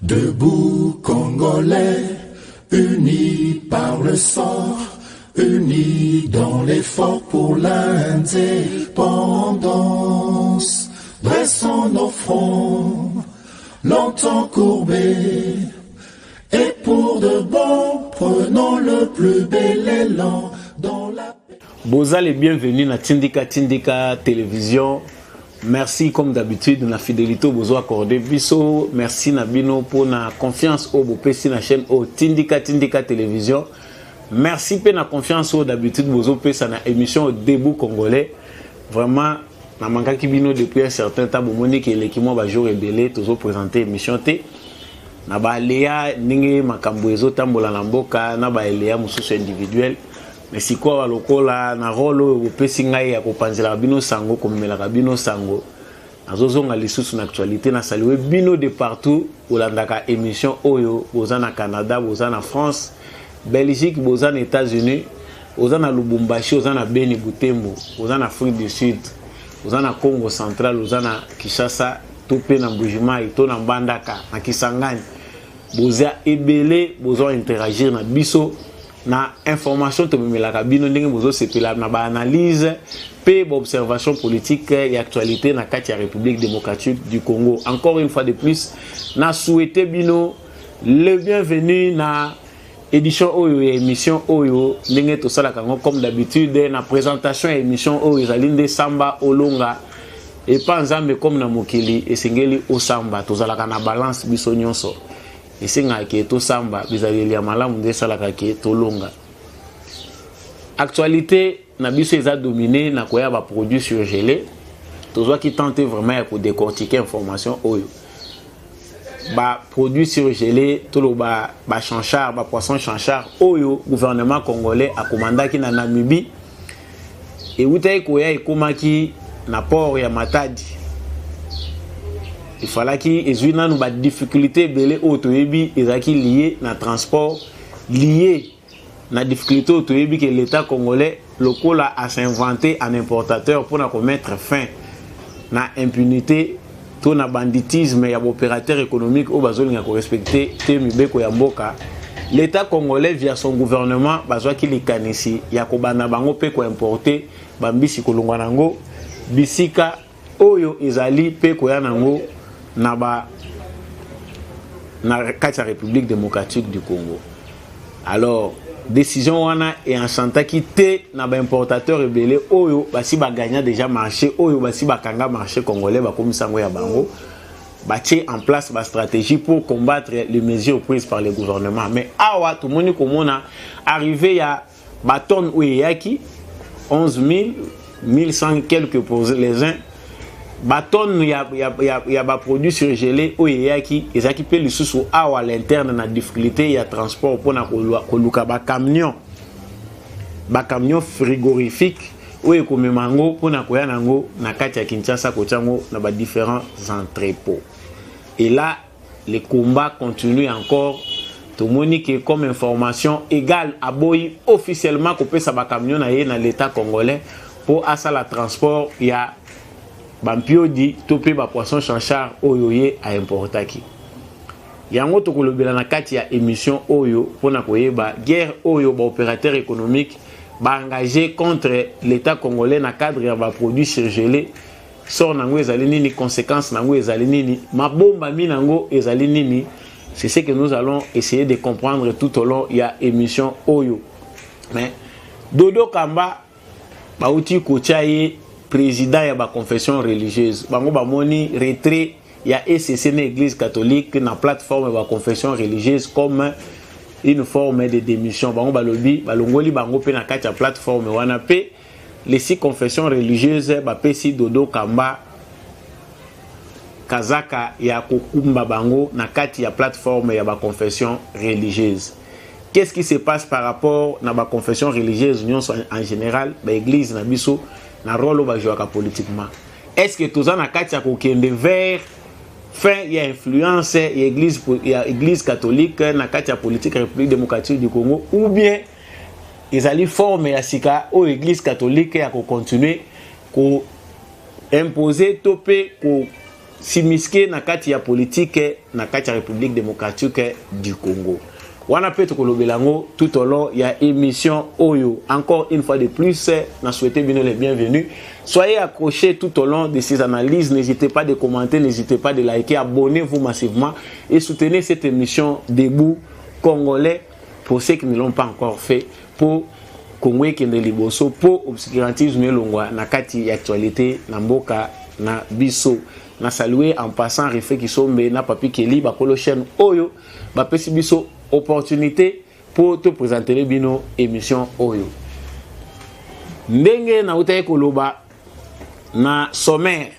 Debout Congolais, unis par le sort, unis dans l'effort pour l'indépendance. Dressons nos fronts, longtemps courbés, et pour de bon, prenons le plus bel élan dans la paix. Boza les bienvenus na Tindika Tindika Télévision. Merci comme d'habitude na fidélité bozo accordé biso. Merci na bino pour na confiance au bopesi na chaîne au Tindika Tindika Télévision. Merci pe na confiance au d'habitude bozo pesa na émission Debout Congolais. Vraiment na mankaki bino depuis un certain temps bomoni ke eleki mwa ba jour ebele tozo présenter émission te na ba aléa ndenge makambo ezotambola na mboka na ba aléa mosusu individuel. Mais sikoyo lokola na rôle oyo bopesi ngai ya kopanzelaka bino sango, komemelaka bino sango, nazozonga lisusu na actualité. Na salue bino de partout bolandaka émission oyo, boza na Canada, boza na France, Belgique, boza na États-Unis, oza na Lubumbashi, oza na Beni, Butembo, oza na Afrique du Sud, oza na Congo Central, oza na Kinshasa to mpe na Mbujimayi to na Mbandaka na Kisangani. Boza ebele bozo interagir na biso na information tomemelaka bino, ndenge bozosepela na baanalyse mpe baobservation politique ya actualité na kati ya République démocratique du Congo. Encore une fois de plus, na souhaite bino le bienvenu na édition oyo ya émission oyo. Ndenge tosalaka yango comme d'habitude, na présentation ya émission oyo ezali nde Samba Olonga. Epa Nzambe comme na mokili esengeli osamba, tozalaka na balance biso nyonso, esengaka ke tosamba. Bizaleli ya malamu nde esalaka ke tolonga. Actualité na biso eza dominé na koya baproduit surgelé. Tozwaki temps te vraiment ya kodécortiquer information oyo. Baproduit surgelé, toloba bachinchard, bapoisson chinchard oyo gouvernement congolais akomandaki na Namibie, ewutaki koya, ekomaki na port ya Matadi, efalaki ezwi nanu badifficulté ebele oyo toyebi ezalaki lié na transport, lié na difficulté oyo toyebi ke l'État congolais lokola as'inventé en importateur mpona komettre fin na impunité to na banditisme ya baopérateur économique oyo bazolinga korespecte te mibeko ya mboka. L'État congolais via son gouvernement bazwaki likanisi ya kobanda bango mpe koimporte bambisi, kolongwa nango bisika oyo ezali mpe koya nango na kati ya République démocratique du Congo. Alors décision wana eenchantaki te na baimportateur ebele oyo basi bagagna déjà marché, oyo basi bakanga marché congolais, bakomisa yango ya bango, batie en place bastratégie pour combattre les mesures prises par le gouvernement. Mais awa tomoni komona arrivé ya batonne oyo eyaki 11 000 1100 quelques pour les uns, batonne ya baproduit surgelé oyo eyaki, ezalaki mpe lisusu awa à l'interne na difficulté ya transport mpona koluka bacamion frigorifique oyo ekomema yango mpona koya nango na kati ya Kinshasa, kotia yango na badifférents entrepôts. Et là le combat continue encore. Tomoni ke comme information égale aboyi officiellement kopesa bacamion na ye na l'État congolais mpo asala transport ya bampiodi to mpe bapoisson chinchard oyo ye aimportaki yango. Tokolobela na kati ya émission oyo mpona koyeba guerre oyo baopérateur économique baengagé contre l'État congolais na cadre ya baproduit surgelé. Sort nango ezali nini? Conséquence nango ezali nini? Mabombami nango ezali nini? C'est ce que nous allons essayer de comprendre tout au long ya émission oyo. Mais Dodo Kamba, bauti kotia ye président ya baconfession religieuse. Bango bamoni retrait ya ECC na Église catholique na plateforme ya baconfession religieuse comme une forme de démission. Bango balobi balongoli bango mpe na kati ya plateforme wana, mpe les six confessions religieuses bapesi Dodo Kamba kazaka ya kokumba bango na kati ya plateforme ya baconfession religieuse. Qu'est-ce qui se passe par rapport na baconfession religieuse nyonso en général, baéglise na biso na rôle oyo bajouaka politiquement? Est-ce que toza na kati ya kokende vers fin ya influence ya église catholique na kati ya politique ya République démocratique du Congo, ou bien ezali forme ya sika oyo église catholique ya kocontinue koimpose to mpe s'immiscer na kati ya politique na kati ya République démocratique du Congo. Wana mpe tokolobela yango tout au long ya émission oyo. Encore une fois de plus, na souhaiter bino les bienvenus. Soyez accrochés tout au long de ces analyses. N'hésitez pas de commenter, n'hésitez pas de liker, abonnez-vous massivement et soutenez cette émission Debout Congolais pour ceux qui ne l'ont pas encore fait, pour Congo ekende liboso, pour obscurantisme elongwa na kati ya actualité na mboka na biso. Na saluer en passant Refe Kisombe na Papi Kelly, bakolo chaîne oyo bapesi biso opportunité pour te présenter bino émission oyo. Ndenge nautaki koloba na sommaire,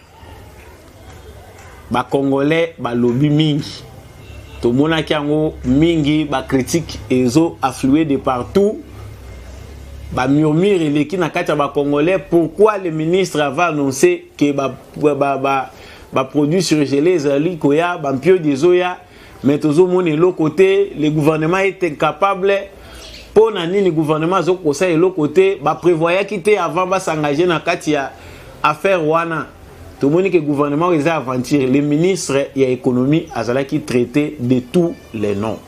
Bacongolais balobi mingi, tomonaki yango mingi, bacritique ezo affluer de partout, bamurmure eleki na kati ya Bacongolais. Pourquoi le ministre avait annoncé que baproduit surgelé ezali koya, bampiodi ezoya, mais tozomona eloko te? Le gouvernement est incapable. Mpo na nini gouvernement azokosala eloko te? Baprévoyaki te avant bas'engager na kati ya affaire wana. Tomoni ke gouvernement eza aventure. Le ministre ya Économie azalaki traité de tous les noms.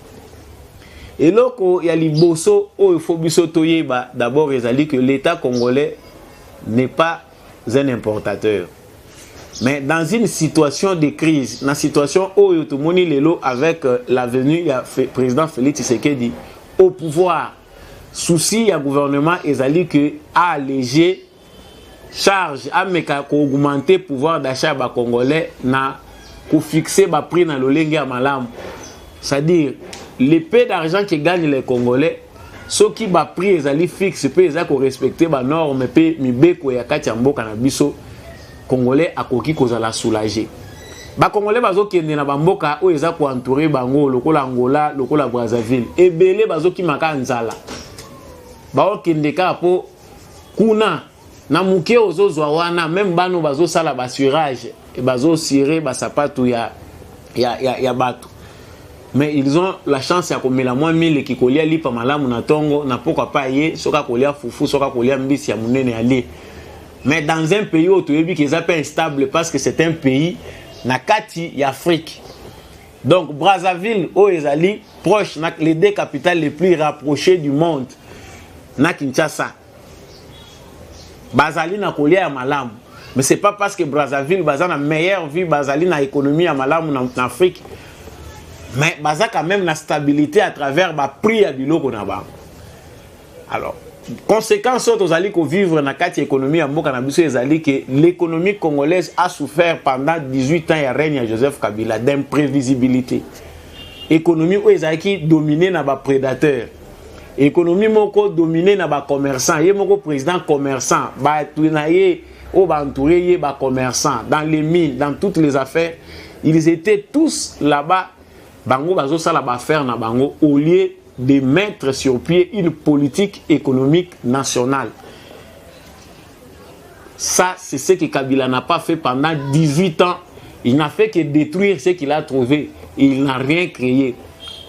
Eloko ya liboso oyo faut biso toyeba d'abord ezali que l'État congolais n'est pas un importateur. Mais dans une situation de crise, na situation oyo tomoni lelo avec la venue ya président Félix Tshisekedi au pouvoir, souci ya gouvernement ezali que alléger charge, ameka koaugmenter pouvoir d'achat ya Bacongolais na kofixer baprix na lolenge ya malamu, c'est-à-dire le peu d'argent que gagnent les Congolais, soki baprix ezali fixe mpe eza korespecter banorme mpe mibeko ya kati ya mboka na biso, Congolais akoki kozala soulagé. Bacongolais bazokende na bamboka oyo eza koentourer bango, lokola Angola, lokola Brazzaville. Ebele bazokima kaka nzala, baokende kaka mpo kuna na moke ozozwa wana. Même bano bazosala bacirage, bazocirer basapatu ya bato, mais ils ont la chance ya komela mwa miliki, kolia lipa malamu na ntongo na pokwa pa ye, soki akolia fufu, soki akolia mbisi ya monene alie. Mais dans un pays oyo toyebi ke eza mpe instable, parce que c'est un pays na kati ya Afrique, donc Brazzaville oyo ezali proche na les deux capitales les plus rapprochées du monde na Kinshasa, bazali na kolia ya malamu. Mais c'est pas parce que Brazzaville baza na meilleure vie, bazali na économie ya malamu na Afrique, mais baza quand même na stabilité à travers baprix ya biloko na bango. Alors, conséquence oyo tozali kovivre na kati ya économie ya mboka na biso ezali ke l'économie congolaise a souffert pendant 18 ans ya règne ya Joseph Kabila d'imprévisibilité. Économie oyo ezalaki dominé na baprédateur, économie moko dominé na bacommerçant. Ye moko président commerçant, bato na ye oyo baentouré ye bacommerçant, dans les mines, dans toutes les affaires, ils étaient tous là-bas. Bango bazosala baaffaire na bango au lieu de mettre sur pied une politique économique nationale. Ça, c'est ce que Kabila n'a pas fait pendant 18 ans. Il n'a fait que détruire ce qu'il a trouvé. Il n'a rien créé.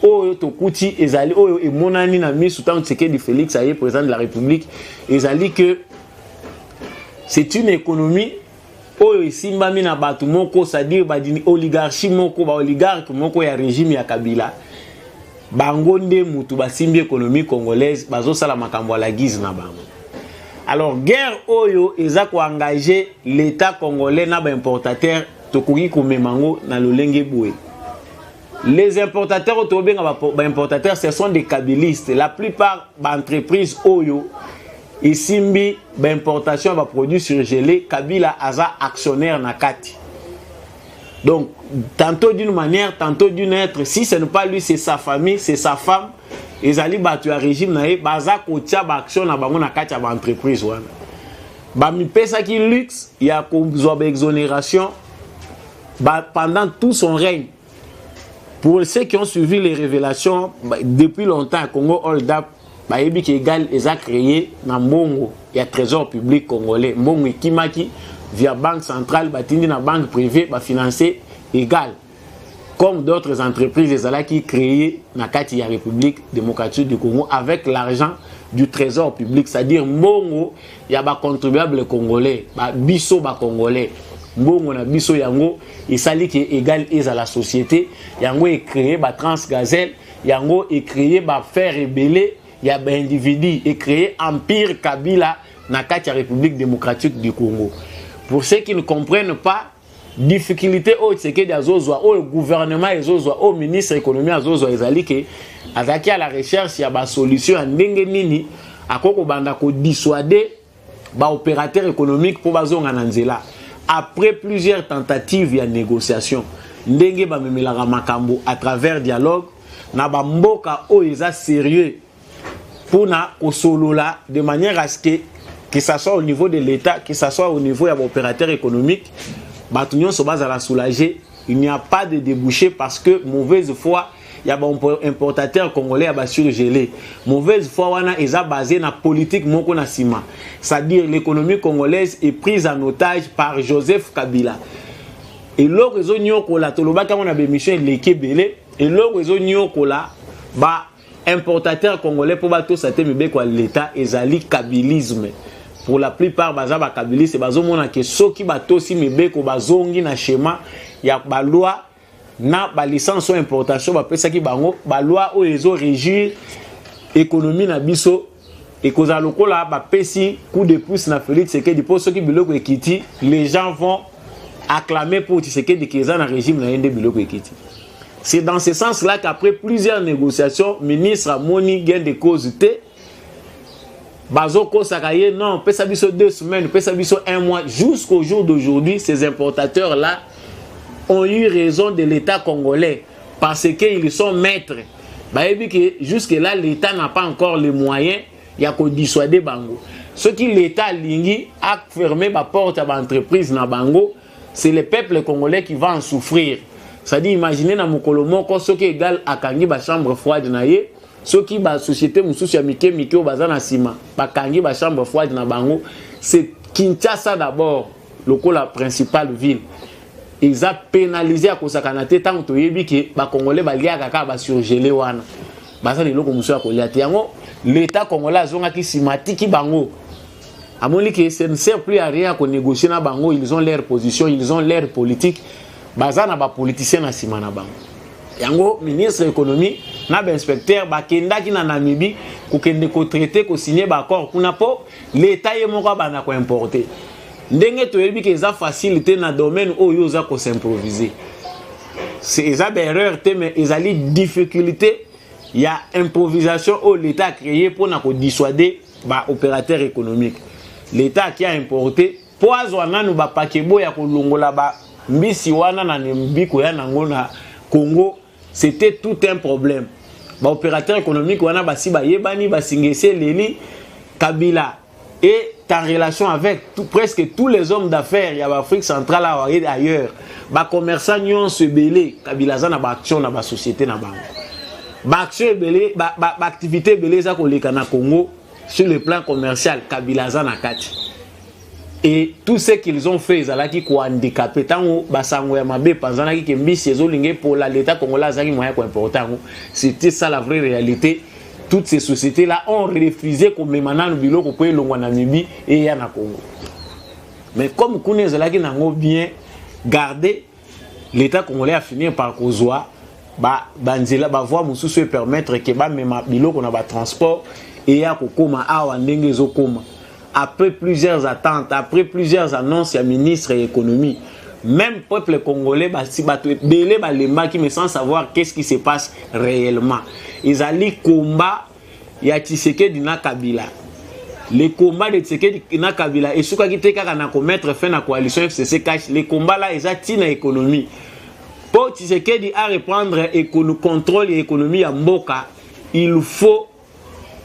Oyo tokuti ezali oyo emonani na misu ntango Tshisekedi Félix aye président de la République ezali que c'est une économie oyo esimbami na bato moko, c'est-à-dire oligarchie moko, baoligarque moko ya régime ya Kabila. Bango nde mutu basimbi économie congolaise, bazosala makambo ya la guise na bango. Alors, guerre oyo eza koengager l'État congolais na baimportateur, tokoki komema yango na lolenge boye. Les importateurs oyo tobenga baimportateurs, ce sont des kabilistes. La plupart baentreprise oyo esimbi baimportation ya baproduit surgelé, Kabila aza actionnaire na kati. Donc, tantôt d'une manière, tantôt d'une autre, si ce n'est pas lui, c'est sa famille, c'est sa femme, ezali bato ya régime na ye baza kotia baaction na bango na kati ya baentreprise wana. Bamipesaki luxe ya kozwa baexonération ba, pendant tout son règne. Pour ceux qui ont suivi les révélations depuis longtemps, Congo Hold Up, bayebi ke Egal eza créé na mbongo ya Trésor public congolais. Mbongo ekimaki via banque centrale, batindi na banque privée, bafinancer Egal, comme d'autres entreprises ezalaki créées na kati ya République démocratique du Congo avec l'argent du Trésor public, c'est-à-dire mbongo ya bacontribuable congolais, babiso bacongolais. Mbongo na biso yango esali ke Egal ezala société, yango ecréer ba Transgazelle, yango ecréer ba faire ebele ya ba individu, ecréer empire Kabila na kati ya République démocratique du Congo. Pour ceux qui ne comprennent pas, difficulté oyo Tshisekedi azozwa, oyo gouvernement ezozwa, oyo ministre économie azozwa, ezali ke azalaki à la recherche ya basolution ya ndenge nini akoki kobanda kodissuader baopérateur économique mpo bazonga na nzela. Après plusieurs tentatives ya négociation, ndenge bamemelaka makambo à travers dialogue na bamboka oyo eza sérieux mpona kosolola, de manière à ce que ça soit au niveau de l'État, que ça soit au niveau ya baopérateur économique, bato nyonso bazala soulagé, il n'y a pas de débouché, parce que mauvaise foi ya baimportateur congolais ya basurgelé, mauvaise foi wana eza basé na politique moko na nsima, c'est-à-dire l'économie congolaise est prise en otage par Joseph Kabila. Eloko ezonyokola, tolobaki yango na bémission eleki ebele, eloko ezonyokola ba importateur congolais mpo batosa te mibeko ya l'État ezali kabilisme. Pour la plupart baza bakabiliste, bazomona ke soki batosi mibeko, bazongi na schéma ya baloi na balicence oyo importation bapesaki bango, baloi oyo ezorégir économie na biso, ekozala lokola bapesi coup de pouce na Félix Tshisekedi, mpo soki biloko ekiti, les gens vont acclamer pour Tshisekedi ke eza na régime na ye nde biloko ekiti. C'est dans ce sens là qu'après plusieurs négociations, ministre amoni gain de cause te. Bazokosaka ye: non, pesa biso 2 semaines, pesa biso un mois. Jusqu'au jour d'aujourd'hui, ces importateurs là ont eu raison de l'État congolais, parce qu'ils sont maîtres. Bayebi ke jusque là, l'État n'a pas encore les moyens ya kodissuader bango. Soki l'État alingi afermer baporte ya baentreprise na bango, c'est le peuple congolais qui va en souffrir. C'est-à-dire, imaginez, na mokolo moko, soki Egal akangi bachambre froide na ye, soki basociété mosusu ya mike mike oyo baza na nsima bakangi bachambre froide na bango, c'est Kinshasa d'abord lokola principale ville eza pénalisé ya kosakana te, ntango toyebi ke bacongolais baliaka kaka basurgelé wana, baza na eloko mosusu ya kolia te. Yango l'État congolais azongaki nsima, atiki bango, amoni ke ça ne sert plus à rien ya konégocier na bango. Ils ont leur position, ils ont leur politique, baza na bapoliticien na nsima na bango. Yango ministre économie na bainspecteur bakendaki na Namibie kokende kotraiter, kosigner baaccord kuna mpo l'État ye moko abanda koimporter. Ndenge toyebi ke eza facile te na domaine oyo oza kos'improviser, eza baerreur te, mais ezali difficulté ya improvisation oyo l'État a créé mpona kodissuader baopérateur économique. L'État aki aimporter mpo azwa nanu bapaquebot ya kolongola bambisi wana na Namibie koya nango na Congo, c'était tout un problème. Baopérateur économique wana basi bayebani, basingesi eleli. Kabila est en relation avec presque tous les hommes d'affaires ya baAfrique centrale awa et ailleurs, bacommerçant nyonso ebele. Kabila aza na baaction na basociété na bango, baaction ebele, baactivité ebele eza koleka na Congo sur le plan commercial, Kabila aza na kati. Et tout ce qu'ils ont fait ezalaki kohandicaper. Ntango basango ya mabe epanzanaki ke mbisi ezolinga epola, l'État congolais azalaki moyen koimporter yango, c'était ça la vraie réalité. Toutes ces sociétés là ont refusé komema nanu biloko po elongwa na Namibie eya na Congo. Mais comme kuna ezalaki nango bien gardé, l'État congolais a fini par kozwa banzela, bavoie mosusu epermettre ke bamema biloko na batransport eya kokóma awa ndenge ezokóma. Après plusieurs attentes, après plusieurs annonces ya ministre ya économie, même peuple congolais basi bato ebele balembaki, mais sans savoir qu'est-ce qui se passe réellement. Ezali combat ya Tshisekedi na Kabila. Le combat de Tshisekedi na Kabila esukaki te kaka na komettre fin na coalition FCC CACH. Le combat là eza ntina économie. Mpo Tshisekedi a reprendre contrôle ya économie ya mboka, il faut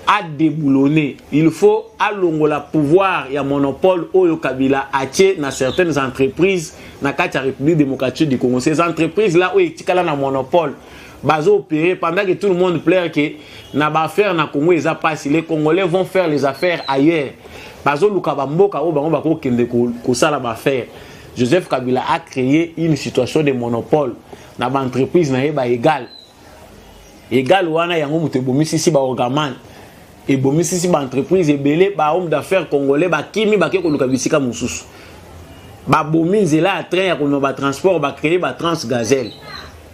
adéboulonner, il faut alongola pouvoir ya monopole oyo Kabila atie na certaines entreprises na kati ya République démocratique du Congo. Ces entreprises là oyo etikala na monopole, bazo opérer pendant que tout le monde pleure que na baaffaire na Congo eza pasi, les Congolais vont faire les affaires ailleurs, bazoluka bamboka oyo bango bakokende kosala baaffaire. Joseph Kabila a créé une situation de monopole na baentreprise na ye baégal égal wana. Yango moto ebomisisi baorgaman, ebomisisi baentreprise ebele, bahomme d'affaires congolais bakimi, bake koluka bisika mosusu. Babomi nzela ya train ya komema batransport, bacreye batransgazelle.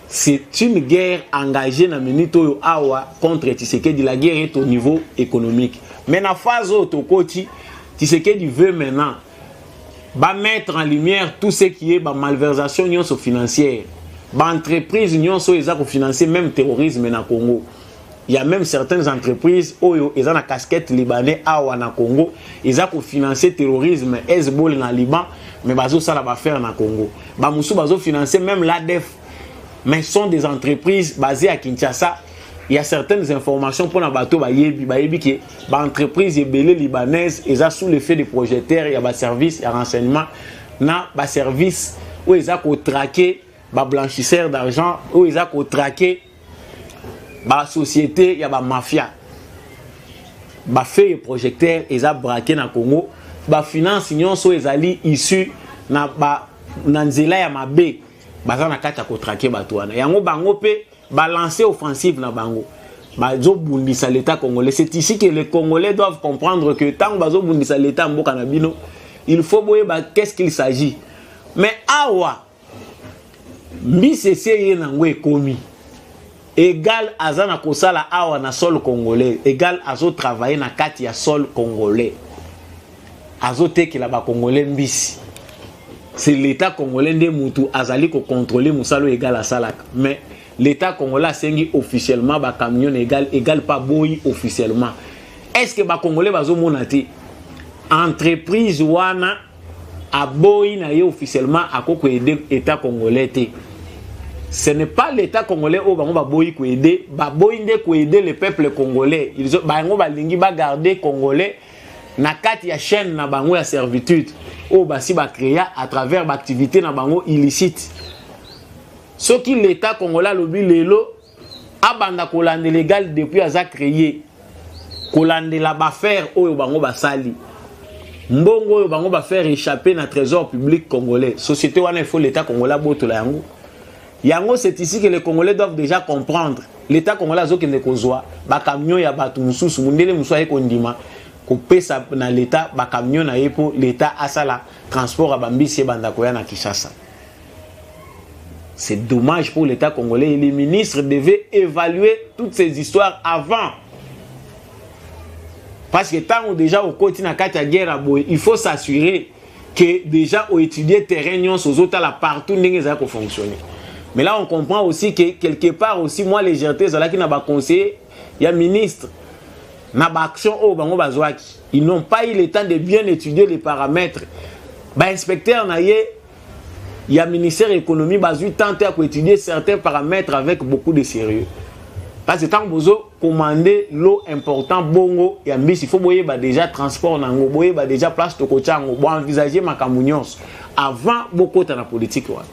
C'est une guerre engagée na minute oyo awa contre Tshisekedi. La guerre est au niveau économique. Mais na phase oyo tokoti, Tshisekedi veut maintenant ba mettre en lumière tout ce qui est ba malversation nyonso financière, ba entreprise nyonso eza kofinancer même terrorisme na Congo. Il y a même certaines entreprises oyo eza na casquette libanais awa na Congo, eza kofinancer terrorisme Hezbollah na Liban, mais bazosala baaffaire na Congo. Bamosusu bazofinancer même l'ADF, mais sont des entreprises basées à Kinshasa. Il y a certaines informations pour na bato bayebi, bayebi ke ba entreprise ebele libanaise eza sous l'effet de projecteurs ya ba service ya renseignement na ba service oyo eza kotraquer ba blanchisseur d'argent, oyo eza kotraquer ba société ya ba mafia. Ba feu projecteur eza braqué na Congo. Ba finance nyonso ezali issu na ba na nzela ya mabe, baza na kati ya kotraquer bato wana. Yango bango mpe balancer offensive na bango, bazobundisa l'État congolais. C'est ici que les Congolais doivent comprendre que ntango bazobundisa l'État mboka na bino, il faut boyeba qu'est-ce qu'il s'agit. Mais awa mbisi esi eye nango ekomi égal aza na kosala awa na sol congolais. Égal azotravaille na kati ya sol congolais, azotekela bacongolais mbisi. C'est l'État congolais nde mutu azali kocontrôle mosala oyo égal asalaka. Mais l'État congolais asengi officiellement bacamion na égal, égal pa boyi officiellement. Est ce que bacongolais bazomona te? Entreprise wana aboyi na ye officiellement, akoki koaider État congolais te. Ce n'est pas l'État congolais oyo bango baboyi koaider, baboyi nde koaider le peuple congolais. Bango balingi bagarder congolais na kati ya chaîne na bango ya servitude oyo basi bacréa à travers baactivité na bango illicite. Soki l'État congolais alobi lelo abanda kolandela égal depuis aza créé, kolandela baaffaire oyo bango basali, mbongo oyo bango bafaire échapper na trésor public congolais, société wana, il faut l'État congolais abotola yango. Yango, c'est ici que les Congolais doivent déjà comprendre: l'État congolais azokende kozwa bacamion ya bato mosusu. Mondele mosusu aye kondima kopesa na l'État bacamion na ye mpo l'État asala transport ya bambisi ebanda koya na Kinshasa. C'est dommage pour l'État congolais et les ministres devaient évaluer toutes ces histoires avant, parce que ntango déjà okoti na kati ya guerre ya boye, il faut s'assurer que déjà oétudier terrain nyonso, ozotala partout ndenge ezali kofonctionner. Mais là, on comprend aussi que quelque part aussi mwa légèreté ezalaki na baconseiller ya ministre na baaction oyo bango bazwaki. Ils n'ont pas eu le temps de bien étudier les paramètres. Bainspecteur na ye ya ministère économie bazwi temps te ya koétudier certains paramètres avec beaucoup de sérieux, parce que ntango bozo commander lot important bongo ya mbisi, faut boyeba déjà transport nango, boyeba déjà place tokotia yango, boenvisager makambo nyonso avant bokota na politique wana.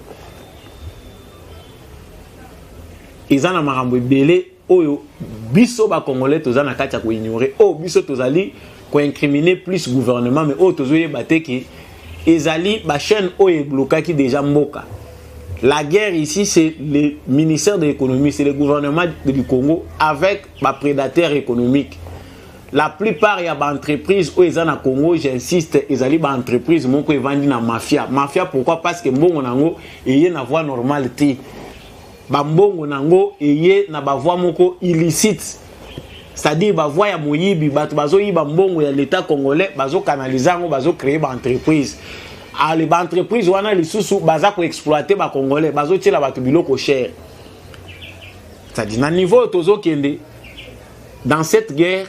Eza na makambo ebele oyo biso bacongolais toza na kati ya koignore, oyo biso tozali koincriminer plus gouvernement, mais oyo tozoyeba te ke ezali bachaîne oyo eblokaki déjà mboka. La guerre ici, c'est le ministère de l'Économie, c'est le gouvernement du Congo avec baprédateur économique. La plupart ya baentreprise oyo eza na Congo, j'insiste, ezali baentreprise moko evandi na mafia. Mafia pourquoi? Parce que mbongo nango eye na voie normale te, bambongo nango eye na bavoie moko illicite, c'est-à-dire bavoie ya moyibi. Bato bazoyiba mbongo ya l'État congolais, bazokanalize yango, bazocréer baentreprise. Ale baentreprise wana lisusu baza koexploiter bacongolais, bazotiela bato biloko cher. C'est-à-dire na niveau oyo tozokende dans cette guerre,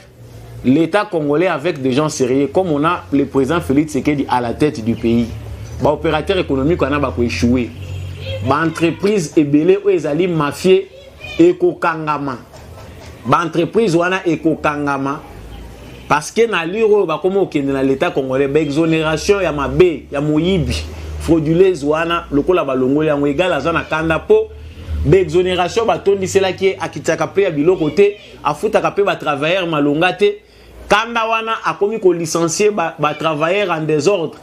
l'État congolais avec des gens sérieux comme on a le président Félix Tshisekedi à la tête du pays, baopérateur économique wana bakoéchouer, baentreprise ebele oyo ezali mafie ekokangama, baentreprise wana ekokangama, parce que na l'heure oyo bakómi okende na l'État congolais, baexonération ya mabe ya moyibi frauduleuse wana, lokola balongoli yango, egal aza na kanda mpo baexonération batondiselaki ye, akitiaka mpe ya biloko te, afutaka mpe batravailleur malonga te. Kanda wana akomi kolicencier batravailleur ba en désordre.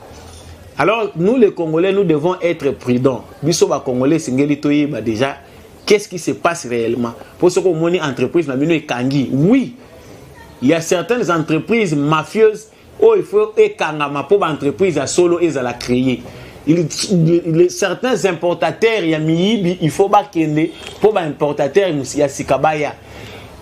Alors nous les Congolais, nous devons être prudents. Biso bacongolais esengeli toyeba déjà qu'est-ce qui se passe réellement, mpo soki omoni entreprise na bino ekangi, oui, il y a certaines entreprises mafieuses oyo il faut ekangama mpo baentreprise ya solo ezala créé. Certains importateurs ya miyibi, il faut bakende mpo baimportateur ya sika baya.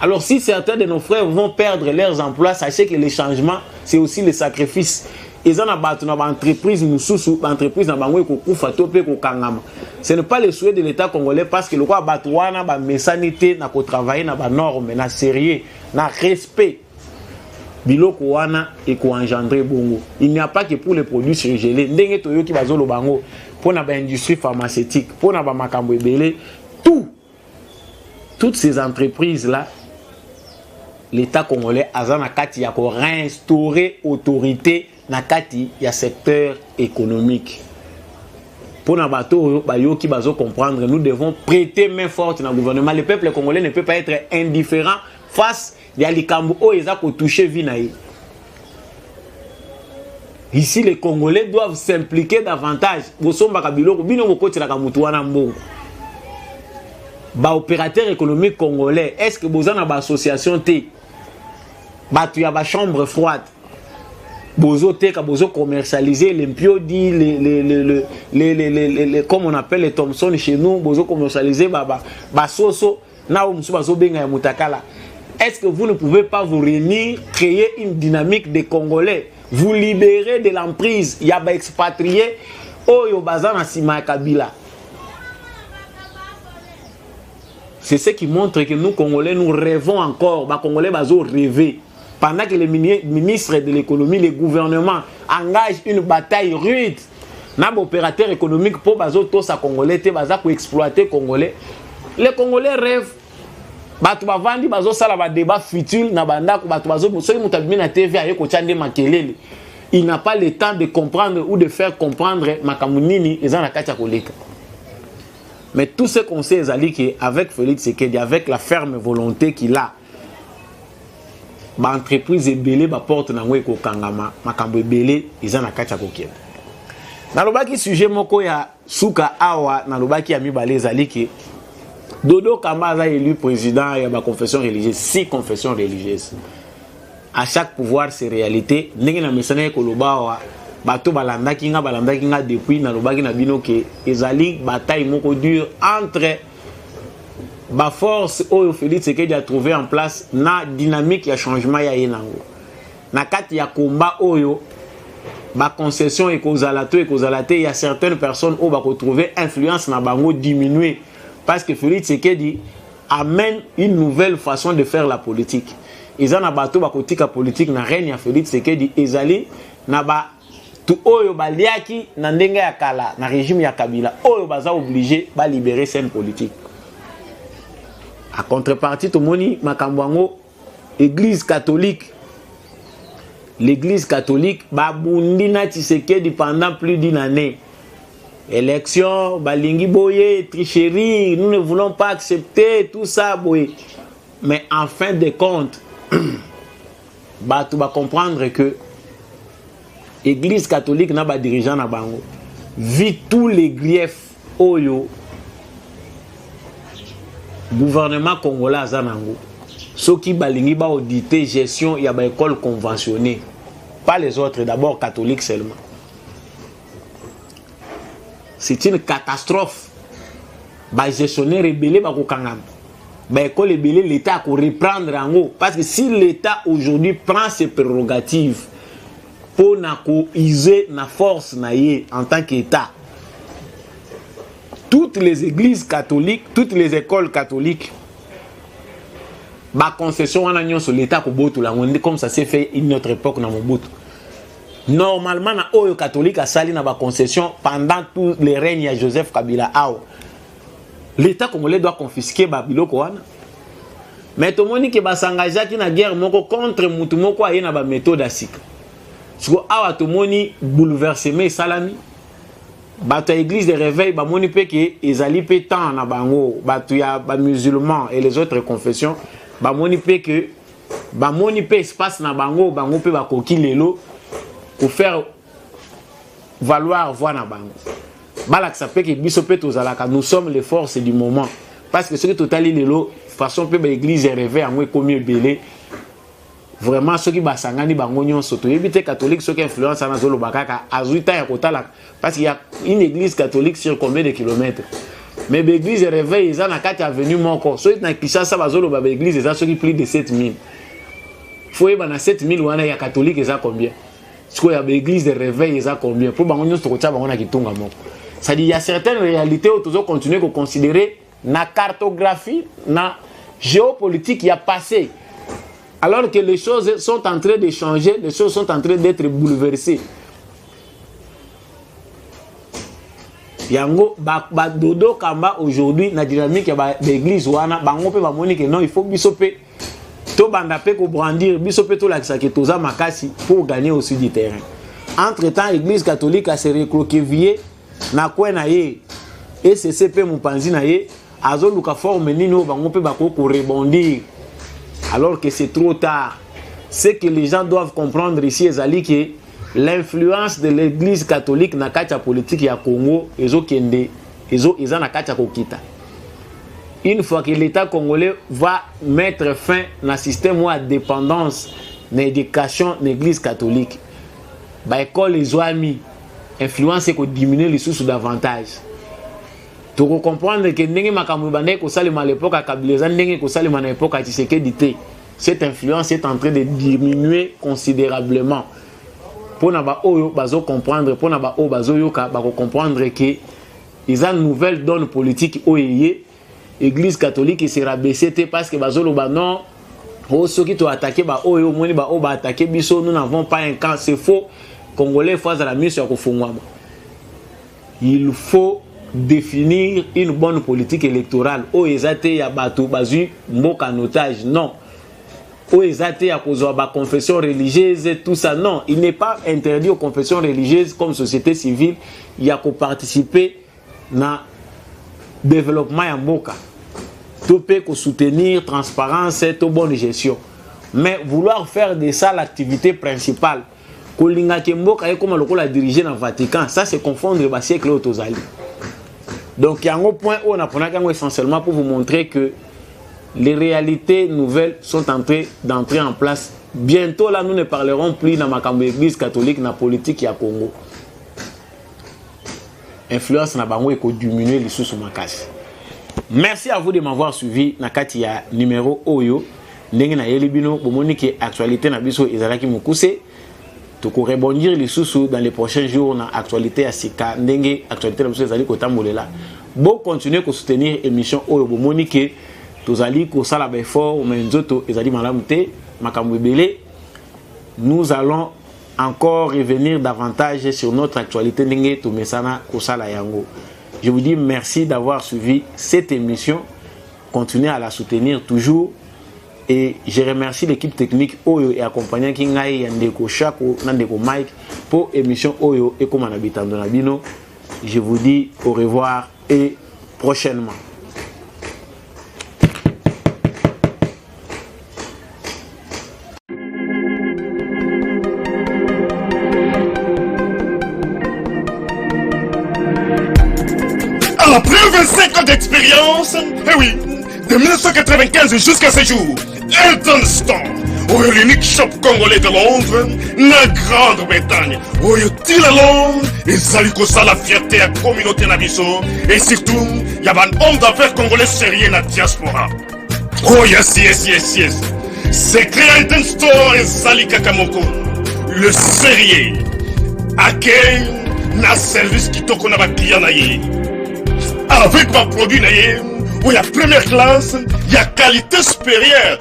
Alors si certains de nos frères vont perdre leurs emplois, sachez que le changement, c'est aussi le sacrifice. Eza na bato na baentreprise mosusu, baentreprise na bango ekokufa to mpe ekokangama. Ce n'est pas le souhait de l'État congolais, parce que lokola bato wana bamesani te na kotravaille na banorme, na sérieux, na respect, biloko wana ekoengendre bongo. Il n'y a pas que pour les produits surgelés. Ndenge toyoki bazoloba yango mpo na baindustrie pharmaceutique, mpo na bamakambo ebele, toutes ces entreprises là, l'État congolais aza na kati ya koreinstaurer autorité na kati ya secteur économique. Mpona bato oyo bayoki, bazocomprendre, nous devons prêter main forte na gouvernement. Le peuple congolais ne peut pas être indifférent face ya likambo oyo eza kotouche vie na ye. Ici, les Congolais doivent s'impliquer davantage. Bosombaka biloko, bino bokotelaka motu wana mbongo. Baopérateur économique congolais, est ce que boza na baassociation te? Bato ya bachambre froide, bozoteka, bozocommercialiser les mpiodi, les, comme on appelle les Thomson chez nous, bozocommercialiser basoso na oyo mosusu bazobenga ya mutakala. Est-ce que vous ne pouvez pas vous réunir, créer une dynamique de Congolais, vous libérer de l'emprise ya baexpatrié oyo baza na nsima ya Kabila? C'est ce qui montre que nous, Congolais, nous rêvons encore. Ba Congolais bazo rêver. Pendant que le ministre de l'Économie, le gouvernement engage une bataille rude na opérateur économique po bazo tosa Congolais te, baza ko exploiter Congolais. Les Congolais rêvent. Bato bavandi, bazosala badébat futile na bandako. Bato bazo, soki moto abimi na TV, aye kotya nde makelele. Il n'a pas le temps de comprendre ou de faire comprendre makambo nini eza na kati ya koleka. Mais tout ce qu'on sait ezali ke avec Félix Tshisekedi, avec la ferme volonté qu'il a, baentreprise ebele, baporte nango ekokangama. Makambo ebele eza na kati ya kokende. Nalobaki sujet moko ya suka awa, nalobaki ya mibale ezali ke Dodo Kamba aza élu président ya baconfession religieuse, six confessions religieuses. À chaque pouvoir ses réalités. Ndenge na mesanaki koloba awa, bato balandaki nga depuis, nalobaki na bino ke ezali bataille moko dure entre baforce oyo Félix Tshisekedi a trouvé en place na dynamique ya changement ya ye nango. Na kati ya komba oyo, baconcession ekozala to ekozala te, ya certaines personnes oyo bakotrouve influence na bango diminuer, parce que Félix Tshisekedi amène une nouvelle façon de faire la politique. Eza na bato bakotika politique na règne ya Félix Tshisekedi. Ezali na bato oyo baliaki na ndenge ya kala na régime ya Kabila, oyo baza obligé balibérer scène politique. A contrepartie, tomoni makambo yango, Église catholique. L'Église catholique babundi na Tshisekedi pendant plus d'une année. Élection balingi boye, tricherie, nous ne voulons pas accepter tout ça boye. Mais en fin de compte, bato bacomprendre que Église catholique na badirigeant na bango, vu tous les griefs oyo gouvernement congolais aza nango, soki balingi baudite gestion ya baécole conventionnée, pas les autres, d'abord catholique seulement, c'est une catastrophe. Bagestionnaire ebele bakokangama, baécole ebele l'État akoreprendre yango, parce que si l'État aujourd'hui prend ses prérogatives mpo na kouse na force na ye en tant qu'État, toutes les églises catholiques, toutes les écoles catholiques, baconcession wana nyonso, l'État akobotola yango, comme ça s'est fait une autre époque na Mobutu. Normalement, na oyo catholique asali na baconcession pendant tous les règnes ya Joseph Kabila awa, l'État congolais doit confisquer babiloko wana. Mais tomoni ke bas'engageaki na guerre moko contre mutu moko aye na baméthode ya sika. Siko awa tomoni bouleversement esalami. Bato ya église de réveil bamoni mpe ke ezali mpe temps na bango. Bato ya bamusulman et les autres confessions bamoni mpe ke bamoni mpe espace na bango, bango mpe bakoki lelo kofaire valoir voix na bango, balakisa mpe ke biso mpe tozalaka, nous sommes les forces du moment. Parce que soki totali lelo façon mpe baéglise ya réveil yango ekomi ebele. Vraiment, soki basangani bango nyonso, toyebi te catholique soki influence wana azoloba kaka azwi temps ya kotala, parce qu'il y a une église catholique sur combien de kilomètres? Mais baéglise réveil eza na kati ya avenue moko. Soki na Kinshasa bazoloba baéglise eza soki plus de 7000, faut yeba na 7000 wana ya catholique eza combien, sikoyo ya baéglise de réveil eza combien, mpo bango nyonso tokotia bango na kitunga moko. C'est-à-dire, il y a certaines réalités oyo tozocontinue koconsidérer na cartographie, na géopolitique ya passé, alors que les choses sont en train de changer, les choses sont en train d'être bouleversées. Yango badodo ba kamba aujourd'hui na dynamique ya baéglise ba wana, bango mpe bamoni ke non, il faut biso mpe tobanda mpe kobrandir, biso mpe tolakisa ke toza makasi pour gagner aussi du terrain. Entre temps, église catholique ase recroqueviller na coin na ye, ecc mpe mopanzi na ye azoluka forme nini oyo bango mpe bakoki korebondir, alors que c'est trop tard. Ce que les gens doivent comprendre ici ezali ke l'influence de l'église catholique na kati ya politique ya Congo ezokende, ezo, eza na kati ya kokita. Une fois que l'état congolais va mettre fin na système oyo ya dépendance na éducation na église catholique, baekole ezwami, influence ekodiminue lisusu davantage. Tokocomprendre ke ndenge makambo ebandaki kosalema à l'époque ya Kabila eza ndenge ekosalema na époque ya Tshisekedi te. Cette influence est en train de diminuer considérablement. Mpona baoyo bazocomprendre, mpona baoyo bazoyoka, bakocomprendre ke eza nouvelle donne politique oyo eye. Église catholique ese rabaisse te parce que bazoloba non, o soki toatake baoyo, omoni baoyo baatake biso, nous n'avons pas un camp. C'est faux. Congolais faut azala miso ya kofungwama. Il faut définir une bonne politique électorale oyo eza te ya bato bazwi mboka en otage, non, oyo eza te ya kozwa baconfession religieuse, tout ça, non. Il n'est pas interdit aux confessions religieuses comme société civile ya koparticiper na développement ya mboka to mpe kosoutenir transparence to bonne gestion. Mais vouloir faire de ça l'activité principale, kolingaka mboka ekóma lokola dirige na Vatican, ça c'est confondre basiècle oyo tozali. Donc yango point oyo naponaki yango essentiellement pour vous montrer que les réalités nouvelles sont en train d'entrer en place. Bientôt là, nous ne parlerons plus na makambo église catholique na politique ya Congo. Influence na bango ekodiminue lisusu makasi. Merci à vous de m'avoir suivi na kati ya numéro oyo. Ndenge nayeli bino, bomoni ke actualité na biso ezalaki mokuse. Tokorebondir lisusu dans les prochains jours na actualité ya sika, ndenge actualité na biso ezali kotambolela. Bocontinue kosoutenir émission oyo. Bomoni ke tozali kosala baeffort, mais nzoto ezali malamu te, makambo ebele. Nous allons encore revenir davantage sur notre actualité ndenge tomesana kosala yango. Je vous dis merci d'avoir suivi cette émission. Continuez à la soutenir toujours et je remercie l'équipe technique oyo e accompagnaki ngai, ya ndeko Shako na ndeko Mike, po émission oyo ekóma na bitando na bino. Je vous dis au revoir et prochainement. Après 25 ans d'expérience, eh oui, de 1995 jusqu'à ce jour, Elton Store, oyo l'unique shop congolais de Londres, na Grande-Bretagne, oyo tila Londres, ezali kosala fierté ya communauté na biso, et surtout, ya ba hommes d'affaires congolais sérieux na diaspora. Oh yes, yes, yes, yes. Secret ya Elton Store ezali kaka moko. Le sérieux. Accueil na service kitoko na ba client na ye. Avec ba produit na ye, oyo ya première classe, ya qualité supérieure.